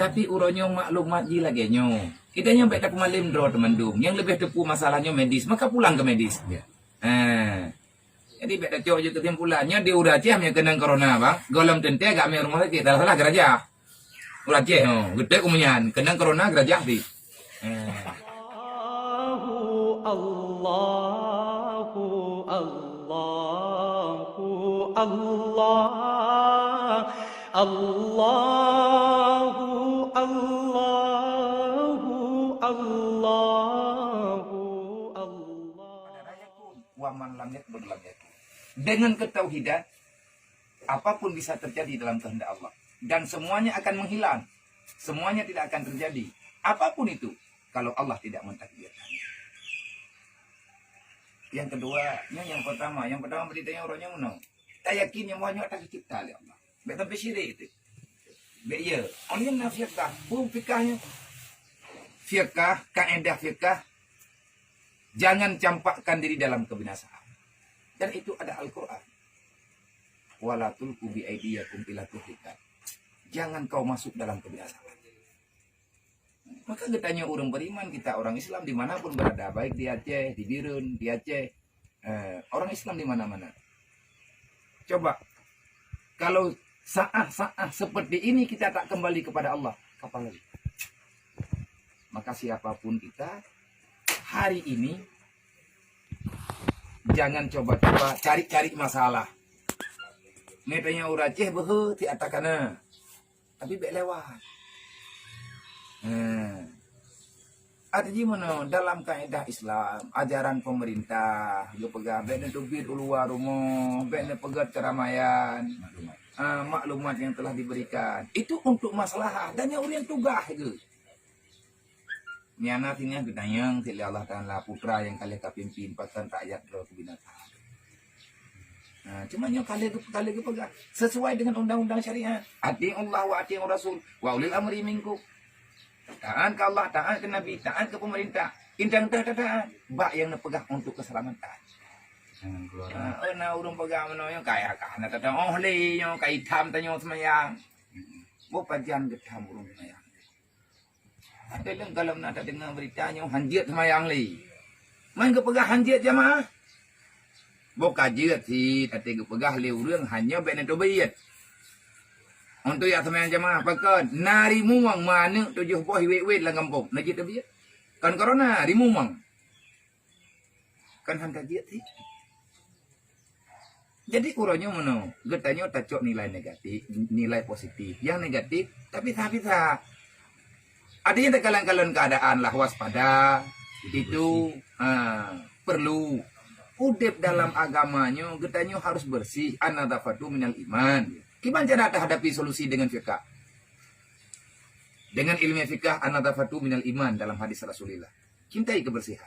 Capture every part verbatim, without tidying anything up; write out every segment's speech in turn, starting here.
Tapi uroe nyoe maklumat jih lagèe nyoe. Kita nyoe bèk tapeumalém droe teumandum. Nyang leubeh teupeu masalah nyoe medis, maka pulang keu medis. Ya. Ha. Jadi bèk tacok jeuet keusimpulan. Nyoe di ureueng Aceh meunyoe keunong corona, bang. Gohlom teuntèe gak mé rumoh sakét, salah-salah geurajah. Ureueng Aceh, oh, geutek umunyan, keunong corona geurajah di. Ha. Allahu, Allahu, Allahu, Allah, Allahu, Allahu, Allahu, Allah. Wa man lam yakun lam yakun. Dengan ketauhidan, apapun bisa terjadi dalam kehendak Allah. Dan semuanya akan menghilang. Semuanya tidak akan terjadi. Apapun itu, kalau Allah tidak mentakdirkan. Yang kedua, nyoe yang pertama. Yang pertama, berita yang orang nyoe meunoe. Tayakin nyang nyoe akan dicipta oleh Allah. Bèk sampai syirik tu. Bèk ya. Orang yang fiqah, hukum fikahnya. Fiqah, kaedah fiqah, jangan campakkan diri dalam kebinasaan. Dan itu ada Al-Quran. Wala tulqu bi aidiyakum ila tahluka. Jangan kau masuk dalam kebinasaan. Maka geutanyoe ureueng beriman, kita orang Islam dimanapun berada, baik di Aceh, di Bireuen, di Aceh, eh, orang Islam di mana-mana. Coba, kalau saat-saat seperti ini kita tak kembali kepada Allah, kapan lagi? Maka siapapun kita, hari ini jangan coba-coba cari-cari masalah. Ngetanya ureueng Aceh beuhe ti atakana. Tapi bèk lewat. Hmm. Arti jih meunoe, dalam kaedah Islam, ajaran pemerintah geupeugah bèk neuteubiet u luwa rumoh, bèk neupeugèt keramaian, ah, maklumat yang telah diberikan. Itu untuk maslahah dan nyang ureueng tugaih geuh. Nyan na singoh geutanyong lé Allah Taala, putra nyang ka lheueh kapimpin, pakon taayat droe keu binatang. Nah, cuma nyoe ka lheueh geu-, ka lheueh geupeugah sesuai dengan undang-undang syariat. Ati'ullah wa ati'ur rasul wa ulil amri minkum. Taat keu Allah, taat keu Nabi, taat keu pemerintah. Indang teuh taat bak nyang neupeugah untuk keselamatan. Jangan keluar. Ah, oh, na ureueng peugah meunoe nyoe kaya ka hana tataoh lé nyoe, ka itam tanyoe seumayang. Boh pajan geutam ureueng seumayang. Tapi lôn gohlom na tadeungoe beurita nyoe hanjeuet seumayang lé. Man geupeugah hanjeuet jamaah. Boh ka jeuet cit, até geupeugah lé ureueng hana bèk neuteubiet. Untuk jak seumayang jamaah, pakon? Na rimueng meuaneuk tujoh boh iwet-iwet lam gampông, na jeuet teubiet. Kon corona, rimueng. Kan hana jeuet cit. Jadi uroe nyoe meunoe, geutanyoe tacok nilai negatif, nilai positif. Nyang negatif, tapi sapi-sapi. Ada nyang teukalon-kalon keadaan lah waspada, itu, ha, perlu. Udép dalam agama nyoe, geutanyoe harus bersih. An-nadhafatu minal iman. Kiban cara tahadapi solusi dengan fikah? Dengan ilmu fikah, an-nadhafatu minal iman dalam hadis Rasulullah. Cintai kebersihan.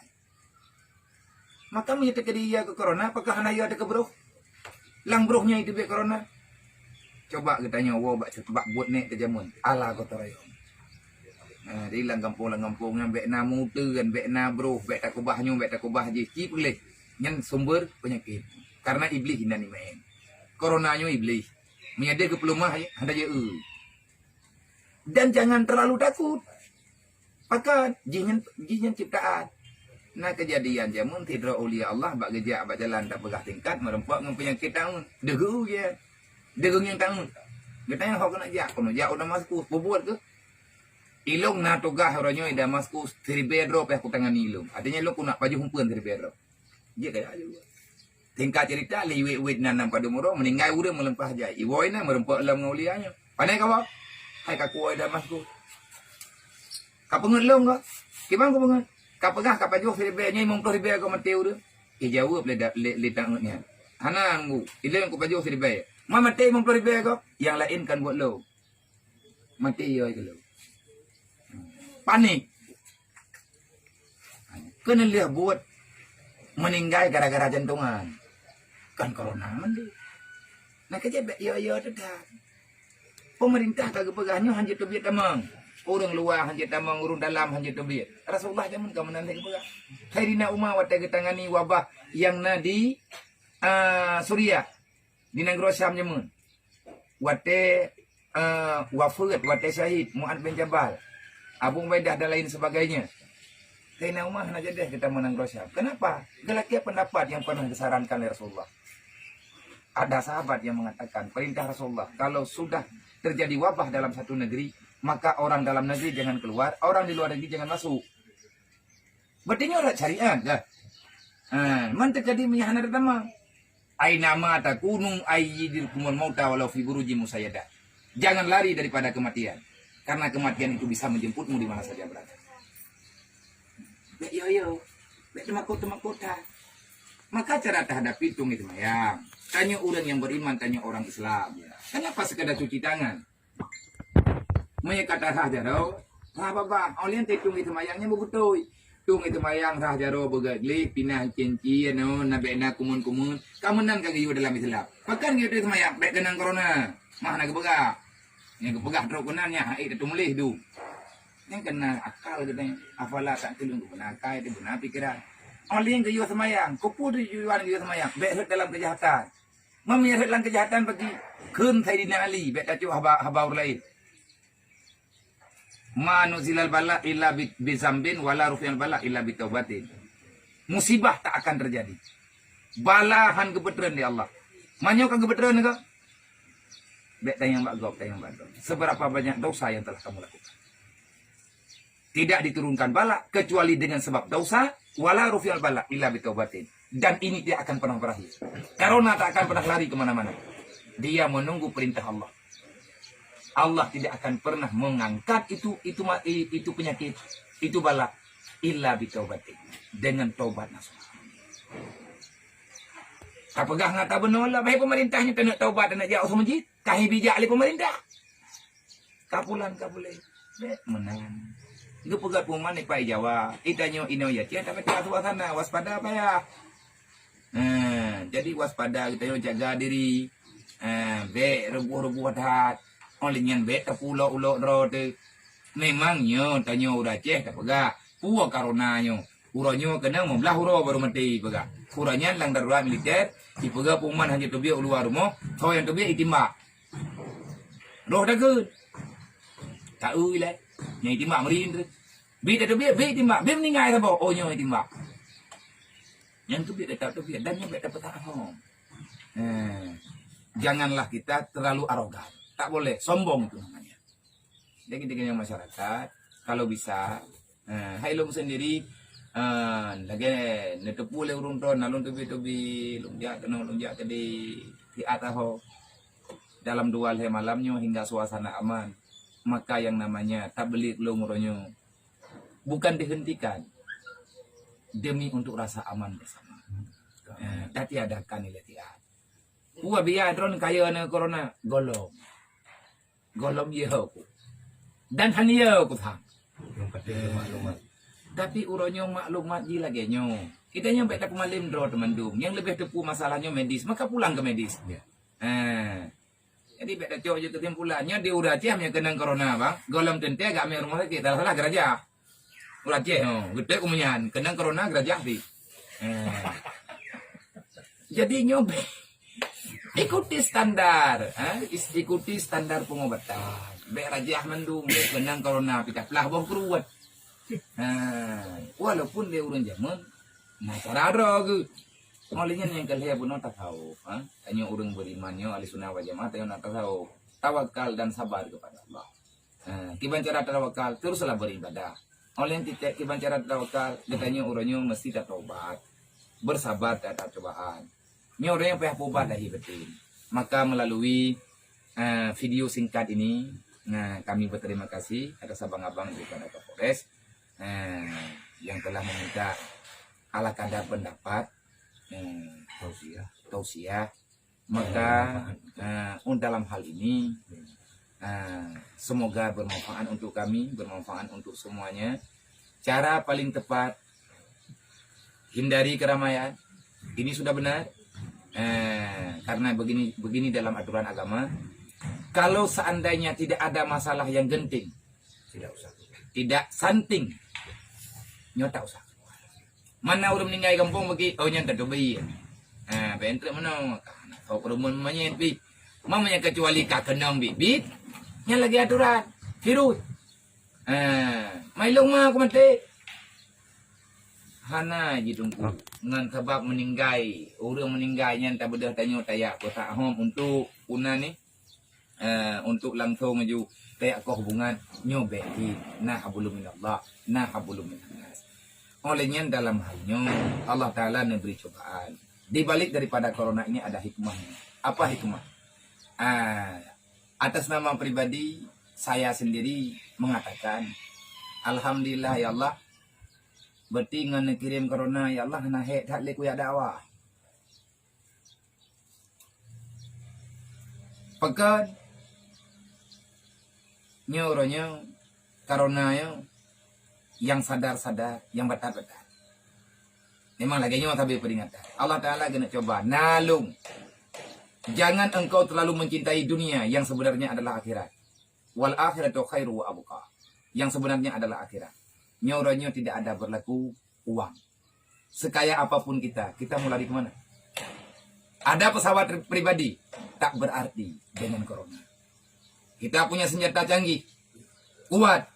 Maka meunyoe teukeudi ya keu corona, apakah hana ya teukeubroh? Lam broh nyan itu bèk corona. Coba geutanyoe woe bak, bak buet nèk teujameun, ala gotong royong. Nah, jadi lam gampông-lam gampông nyan bèk na meuteuen, bèk na broh, bèk takeubah nyoe, bèk takeubah jih. Ci peuleh, nyan sumber penyakit. Karena iblih inan imaén. Corona nyoe iblih. Meunyoe deuh geupeuleumah, hana jeuet. Dan jangan terlalu takut. Pakon? Jih nyan, jih nyan ciptaan. Na keujadian jameun sidroe ulia Allah bak geujak bak jalan tapeugah tingkat meureumpok ngon peunyakét taun. Deuh geu-, ya. Deuh geu-, ngieng taun. Geutanyong ho keuneuk jak, keuneuk jak u Damaskus. Peubuet keuh? Ilong na tugaih uroe nyoe i Damaskus, siribèe droe pih kutangani ilong. Artinya ilong kuneuk pajoh umpeuen siribèe droe. Jeuet kaya ayu. Singkat cerita, lé iwet-iwet nan, nan padum uroe, meuninggai ureueng meuleumpah jai. Iwoe na meureumpok lom ngon ulia nyoe. Pane kamoe? Hai kaku woe Damaskus. Ka peungeut lôn ko? Kiban ku peungeut? Ka peugah ka pajoh siribèe nyoe limong ploh ribèe ko maté ureueng. Ijaweueb lé da-, lé, lé tangeut nyan. Hana nggu. Ilôn ku pajoh siribèe. Ma maté limong ploh ribèe ko? Nyang laén kan buet lôn. Maté yo keu lôn. Panik. Keuneulheueh buet meuninggai gara-gara jantungan. Kan corona mandum. Na keujeuet bèk yo-yo teutab. Pemerintah ka geupeugah nyoe hanjeuet teubiet tamong. Ureueng luwa hanjeuet tamong, ureueng dalam hanjeuet teubiet. Rasulullah jameun ka meunan lé geupeugah. Saidina Umar watèe geutangani wabah nyang na di, ah, Suriah, di nanggroe Syam jameun. Watèe eh, wafat watée syahid Mu'adz bin Jabal, Abu Ubaidah dan lain sebagainya. Saidina Umar hana jadeh geutamong nanggroe Syam. Kenapa? Geulakée pendapat yang pernah disarankan oleh Rasulullah. Ada sahabat yang mengatakan, perintah Rasulullah, kalau sudah terjadi wabah dalam satu negeri, maka orang dalam negeri jangan keluar, orang di luar negeri jangan masuk. Berarti nyoe rot syariat dah. Ha, man terjadi meunyo hana teutama. Aina ma takunu ayyidrikumul mauta walau fi burujin musyayyadah. Jangan lari daripada kematian. Karena kematian itu bisa menjemputmu di mana saja berada. Bèk yo-yo, bèk teumakot-teumakot that. Maka cara terhadap itu ngieng seumayang. Tanyoe ureueng nyang beriman, tanyoe orang Islam. Kenapa sekadar cuci tangan? Meunyo ka tarhah jaroe, rhah babah. Óh lheueh nyan tueng seumayang nyan beubeutôi. Tueng seumayang rhah jaroe beugét gleh, pinah cincin, nyoe na bèk na kumun-kumun. Ka meunan ka geuyue dalam Islam. Pakon geuyue tueng seumayang? Bèk keunong corona. Mah na geupeugah. Nyang geupeugah trok keunan nyan hai teutuléh du. Nyang keuna akal geutanyoe. Afala ta'qilun, geubeuna akai, geubeuna pikeran. Óh lheueh nyan geuyue seumayang. Keupeue tujuan geuyue seumayang? Bèk rhot dalam keujahatan. Meunyo rhot lam keujahatan bagi kheun Saidina Ali, bèk tacok haba, haba ureueng laén. Ma nuzilal bala illa bi, bi zambin, wala rufi'al bala illa bi taubatin. Musibah tak akan terjadi. Bala han geupeutreun di Allah. Meunyo ka geupeutreun ka, bèk tanyong bak gob, tanyong bak gob. Seberapa banyak dosa yang telah kamu lakukan? Tidak diturunkan bala kecuali dengan sebab dosa, wala rufi'al bala illa bitaubatin. Dan ini tidak akan pernah berakhir. Corona tak akan pernah lari ke mana-mana. Dia menunggu perintah Allah. Allah tidak akan pernah mengangkat itu itu ma- i- itu penyakit, itu bala, illa bitaubatin, dengan taubat nasuha. Tapeugah ngon ata bunoe lah, bahai pemerintah nyoe taneuk taubat, taneuk jak u masjid, ka hi bijak lé pemerintah. Ka pulan ka puléh. Bèk meunan. Geupeugah pengumuman di Pai Jawa. Itanyoe inoe ya, tiep tapi tengah suasana waspada payah. Ha, jadi waspada geutanyoe jaga diri. Ha, bèk reuguh-reuguh that. Óh lheueh nyan bèk tapulok-ulok droe teuh. Memang nyoe tanyoe ureueng Aceh tapeugah, peue corona nyoe. Uroe nyoe keunong meublaih uroe barô maté peugah. Uroe nyan lam darurat militer, jipeugah pengumuman hanjeuet teubiet u luwa rumoh, soe nyang teubiet jitimbak. Roh takheun. Taeu ilèe, nyang jitimbak meurin teuh. Bit dah teubiet, bit jitimbak, bit meuninggai saboh, oh nyoe jitimbak. Nyang teubiet tetap teubiet, dan nyoe bèk tapeutak hom. Eh, janganlah kita terlalu arogan. Tak boleh, sombong itu namanya. Jadi, dengan masyarakat, kalau bisa, eh, hai lôn sendiri, eh, lagèe neuteupeue lé ureueng droe, na lôn teubi-teubi, lôn jak keunoe, lôn jak keudéh, siat sahoe. Dalam dua lhèe malam nyoe hingga suasana aman, maka yang namanya tabligh lôn uroe nyoe bukan dihentikan demi untuk rasa aman bersama. Eh, tatiadakan ilèe siat. Peue biya droe kayèe na corona, gohlom. Gohlom yö ku. Dan han yö ku sang. Nyang penting maklumat. Tapi uroe nyoe maklumat jih lagèe nyoe. Kita nyoe bèk tapeumalém droe teumandum. Nyang leubeh teupeue masalah nyoe medis, maka pulang keu medis. Ya. Ha. Jadi bèk tacok jeuet keusimpulan. Nyoe di ureueng Aceh nyang keunong corona, bang. Gohlom teuntèe geuamé rumoh sakét, salah-salah geurajah. Ureueng Aceh, oh, geutek umunyan, keunong corona geurajah pih. Ha. Jadi nyoe bèk ikuti standar, ha? Is- ikuti standar pengobatan. Bèk rajah mandum, bèk keunong corona pih taplah boh kruet. Ha, walaupun lé ureueng jameun na cara droe geuh. Óh lheueh nyan nyang keu lhèe bunoe tasawuf, ha? Tanyoe ureueng beriman nyoe ahli sunnah wal jamaah tanyoe na tasawuf. Tawakal dan sabar kepada Allah. Ha, kiban cara tawakal, teruslah beribadah. Óh lheueh nyan kiban cara tawakal, geutanyoe uroe nyoe meusti tatobat, bersabar terhadap cobaan. Nyoe ureueng nyang payah pubat lahé batin. Maka melalui, eh, video singkat ini, nah, kami berterima kasih atas abang-abang daripada Kapolres, eh, yang telah meminta ala kadar pendapat, eh, tausiah, tausiah. Maka, eh, un dalam hal ini, eh, semoga bermanfaat untuk kami, bermanfaat untuk semuanya. Cara paling tepat, hindari keramaian. Ini sudah benar. Eh, karena begini, begini dalam aturan agama. Kalau seandainya tidak ada masalah yang genting, tidak usah. Tidak santing, nyoe tak usah. Mana ureueng meuninggai gampông bagi, oh, nyan tateubiet. Ha, bèk trép meunoe. Ka na tho keureumeun manyét pih. Meunyo kecuali ka keunong bit-bit, Nyan lagèe aturan virus. Ha, mai lôn ma ku maté. Hana jiteungku. Ngon sabab meuninggai, ureueng meuninggai nyan tabeudôh tanyoe tajak peusak hom untuk puna ni. Eh, untuk langsung aju tajak koh hubungan nyoe bèk jih. Na hablum minallah, na hablum minannas. Oleh nyan dalam hal nyoe Allah Taala neubri cobaan. Di balik daripada corona ini ada hikmahnya. Apa hikmah? Ah, atas nama pribadi saya sendiri mengatakan, alhamdulillah ya Allah, berarti ngon neukirém corona ya Allah hana hék that lé kuyak dakwah. Pakon? Nyoe uroe nyoe corona nyoe nyang sadar-sadar, nyang batat-batat. Memang lagèe nyoe sabe peringatan. Allah Taala keuneuk coba, nalông. Jangan engkau terlalu mencintai dunia yang sebenarnya adalah akhirat. Wal akhiratu khairu wa abqa. Yang sebenarnya adalah akhirat. Nyoe uroe nyoe tidak ada berlaku uang. Sekaya apapun kita, kita mau lari ke mana? Ada pesawat pribadi, tak berarti dengan corona. Kita punya senjata canggih, kuat,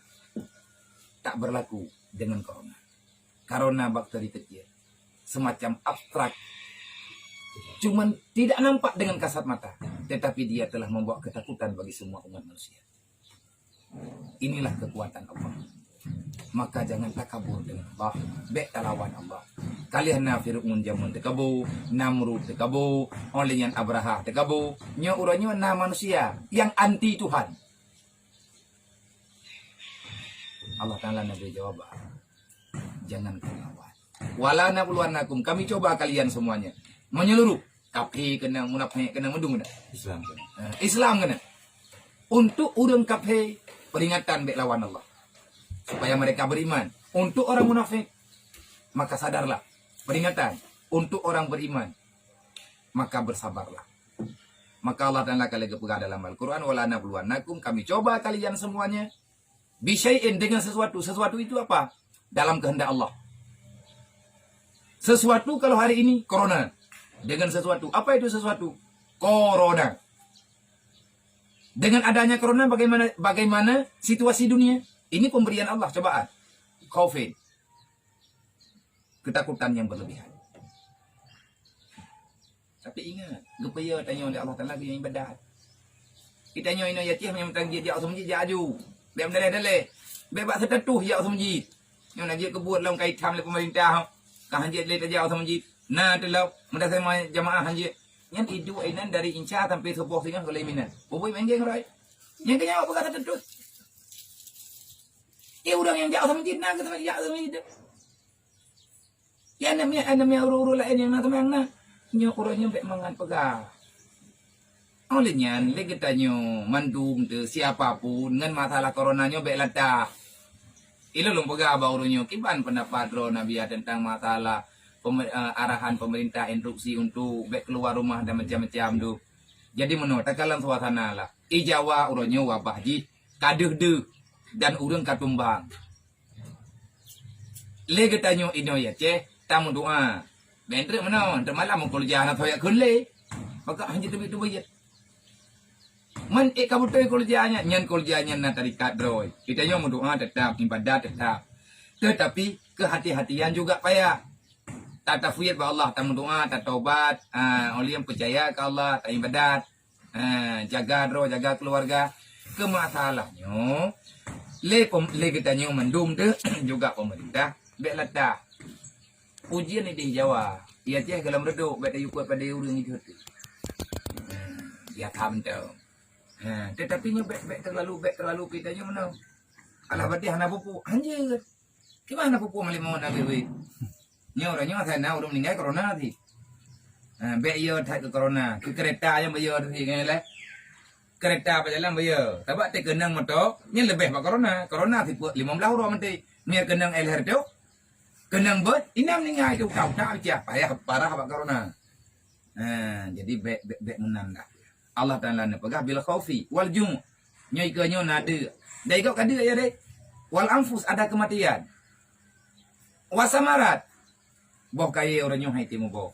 tak berlaku dengan corona. Corona bakteri kecil, semacam abstrak. Cuman tidak nampak dengan kasat mata, tetapi dia telah membawa ketakutan bagi semua umat manusia. Inilah kekuatan Allah. Maka jangan takabur dengan Allah. Bèk talawan Allah. Ka lheueh na Fir'aun jameun teukabo, Namrud teukabo, oleh nyan Abrahah teukabo. Nyoe uroe nyoe na manusia nyang anti Tuhan. Allah Taala neubri jawaban. Jangan kalian lawan. Wala nabluwannakum, kami coba kalian semuanya. Menyeluruh. Kafé keunong, munafék keunong, mandum keunong. Islam keunong. Eh, Islam keunong. Untuk ureueng kafé, peringatan bèk lawan Allah. Supaya mereka beriman. Untuk orang munafék, maka sadarlah. Peringatan. Untuk orang beriman, maka bersabarlah. Maka Allah Taala ka lheueh geupeugah dalam Al-Quran, "Wala nabluwannakum," kami coba kalian semuanya, "bisyai'in," dengan sesuatu. Sesuatu itu apa? Dalam kehendak Allah. Sesuatu kalau hari ini corona. Dengan sesuatu. Apa itu sesuatu? Corona. Dengan adanya corona, bagaimana bagaimana situasi dunia? Ini pemberian Allah, cobaan. Covid. Ketakutan yang berlebihan. Tapi ingat, geupeuyô tanyoe lé Allah Taala keu ibadat. Kita nyoe inoe yatim nyang mantong jijak u masjid, jak aju. Bèk meudaleh-daleh. Bèk bak status jak u masjid. Nyoe na jeuet keu buet lom ka itam lé peumeurintah. Ka hanjeuet lé tajak u masjid. Na teulok, meudasai ma-, jamaah hanjeuet. Nyan iduek inan dari Inca sampai Suboh singoh golom inan. Bubui menggeng rot. Nyan keu nyan bak peugah status. Eh, ureueng nyang jak u masjid na keu jak u masjid. Ya, aneuk miet, aneuk miet ureueng-ureueng laén nyang na teumang na. Nyoe uroe nyoe bèk mangat peugah. Óh lheueh nyan, lé geutanyoe mandum teuh, siapa pun, ngon masalah corona nyoe bèk latah. Ilôn lôn peugah bak uroe nyoe, kiban pendapat droe Nabi tentang masalah peme-, eh, arahan pemerintah, instruksi untuk bèk keluar rumah dan macam-macam tu. Jadi meunoe, takalon suasana lah. Di Jawa uroe nyoe wabah jih ka deuh-deuh dan ureueng ka tumbang. Lé geutanyoe inoe Aceh, tameudoa. Bèk treuk meunoe, treuk malam meukeureuja na soe jak kheun lé. Maka hanjeuet teubiet-teubiet. Man ék ka beutôi keureuja nyan, nyan keureuja nyan na tarekat droe. Geutanyoe meudoa teutap, ibadat teutap. Teutapi keuhati-hatian juga payah. Tatafwid bak Allah, tameudoa, tatobat, ah, óh lheueh nyan peucaya keu Allah, taibadat. Ha, jaga droe, jaga keuluwarga. Keu masalah nyoe, lé pem-, lé geutanyoe mandum teuh juga pemerintah bèk latah. Ujeuen idéh Jawa, i Aceh gohlom reudôk, bèk tayue kuat padé ureueng jeuet. Ha, ya ka mantong. Ha, teutapi nyoe bèk, bèk teulalu, bèk teulalu geutanyoe meunoe. Alah, batéh hana pupuk, hanjeuet. Kiban na pupuk malam nyoe na wéh-wéh. Nyoe uroe nyoe asai na ureueng meuninggai corona cit. Ha, bèk yo that keu corona, keu keureta nyang bèk yo cit ngon lé. Keureta bak jalan bèk yo. Sabab teukeunong moto, nyan leubeh bak corona. Corona sipeuet limong blaih uroe maté. Nyan keunong éh lhèe reutôh. Keunong beuet, inan meuninggai teuh utak-utak payah parah bak corona. Ha, jadi bèk, bèk, bèk meunan dah. Allah Taala neupeugah bil khaufi wal ju'. Nyoe ikeue nyoe na deuk. Dan ikeue ka deuk ya deh. Wal anfus, ada kematian. Wasamarat. Boh kayèe uroe nyoe hai teuh muboh.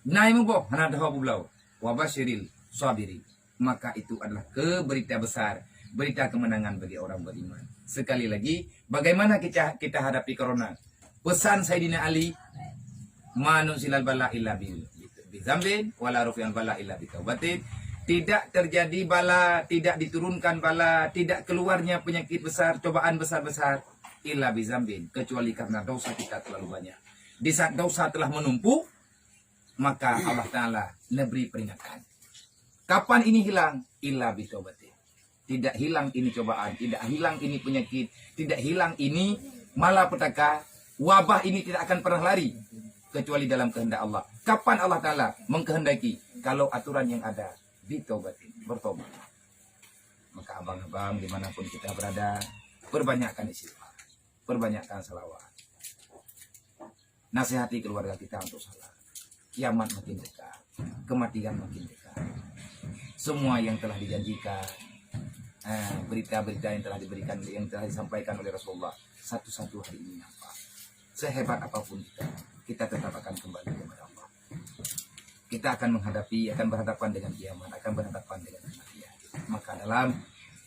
Nai muboh hana teuho peubloe. Wa basyiril sabirin. Maka itu adalah keu beurita besar Berita kemenangan bagi orang beriman. Sekali lagi, bagaimana kita, kita hadapi corona? Pesan Saidina Ali, "Ma nuzilal bala illa bi, bi zambin, wala rufi'al bala illa bi taubatin." Tidak terjadi bala, tidak diturunkan bala, tidak keluarnya penyakit besar, cobaan besar-besar, illa bi zambin, kecuali karena dosa kita terlalu banyak. Di saat dosa telah menumpuk, maka Allah Ta'ala neubri peringatan. Kapan ini hilang? Illa bi taubatin. Tidak hilang ini cobaan, tidak hilang ini penyakit, tidak hilang ini malapetaka, wabah ini tidak akan pernah lari kecuali dalam kehendak Allah. Kapan Allah Ta'ala mengkehendaki? Kalau aturan yang ada, bi taubatin, bertobat. Maka abang-abang dimanapun kita berada, perbanyakkan istighfar, perbanyakkan salawat. Nasihati keluarga kita untuk salat. Kiamat makin dekat, kematian makin dekat. Semua yang telah dijanjikan, eh, berita-berita yang telah diberikan, yang telah disampaikan oleh Rasulullah, satu-satu hari ini nampak. Sehebat apapun kita, kita tetap akan kembali kepada Allah. Kita akan menghadapi, akan berhadapan dengan kiamat, akan berhadapan dengan kematian. Maka dalam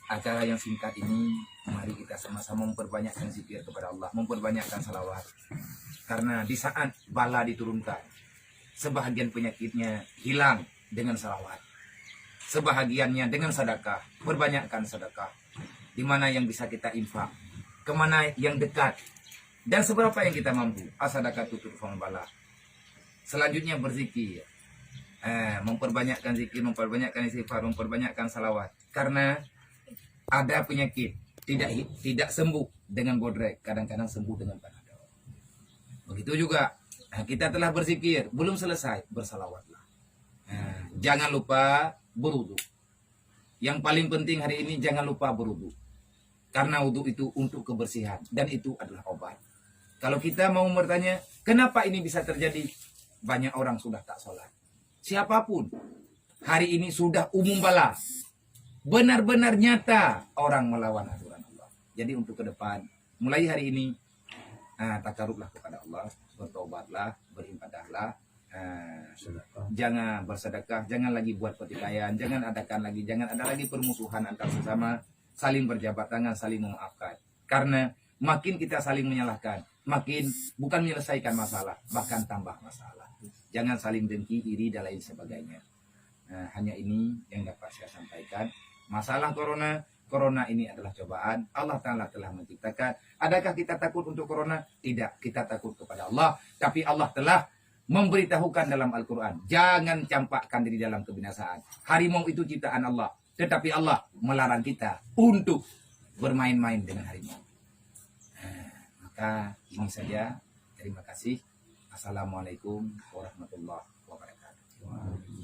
acara yang singkat ini, mari kita sama-sama memperbanyakkan zikir kepada Allah, memperbanyakkan salawat. Karena di saat bala diturunkan, sebahagian penyakitnya hilang dengan salawat. Sebahagiannya dengan sedekah, perbanyakkan sedekah. Di mana yang bisa kita infak, kemana yang dekat, dan seberapa yang kita mampu. As-sadaqatu tudfa'ul bala. Selanjutnya berzikir. Eh, memperbanyakkan zikir, memperbanyakkan istighfar, memperbanyakkan salawat. Karena ada penyakit tidak hi-, tidak sembuh dengan bodrek, kadang-kadang sembuh dengan panadol. Begitu juga, eh, kita telah berzikir, belum selesai, bersalawatlah. Eh, jangan lupa berwudu. Yang paling penting hari ini, jangan lupa berwudu. Karena wudu itu untuk kebersihan dan itu adalah obat. Kalau kita mau bertanya, kenapa ini bisa terjadi? Banyak orang sudah tak sholat. Siapapun, hari ini sudah umum bala. Benar-benar nyata orang melawan aturan Allah. Jadi untuk ke depan, mulai hari ini, ah, takarublah kepada Allah, bertobatlah, beribadahlah, ah, jangan bersedekah, jangan lagi buat pertikaian, jangan adakan lagi, jangan ada lagi permusuhan antar sesama, saling berjabat tangan, saling memaafkan. Karena makin kita saling menyalahkan, makin bukan menyelesaikan masalah, bahkan tambah masalah. Jangan saling dengki, iri, dan lain sebagainya. Nah, hanya ini yang dapat saya sampaikan. Masalah corona, corona ini adalah cobaan. Allah Ta'ala telah menciptakan. Adakah kita takut untuk corona? Tidak. Kita takut kepada Allah. Tapi Allah telah memberitahukan dalam Al-Quran, jangan campakkan diri dalam kebinasaan. Harimau itu ciptaan Allah. Tetapi Allah melarang kita untuk bermain-main dengan harimau. Nah, maka ini saja. Terima kasih. Assalamualaikum warahmatullahi wabarakatuh.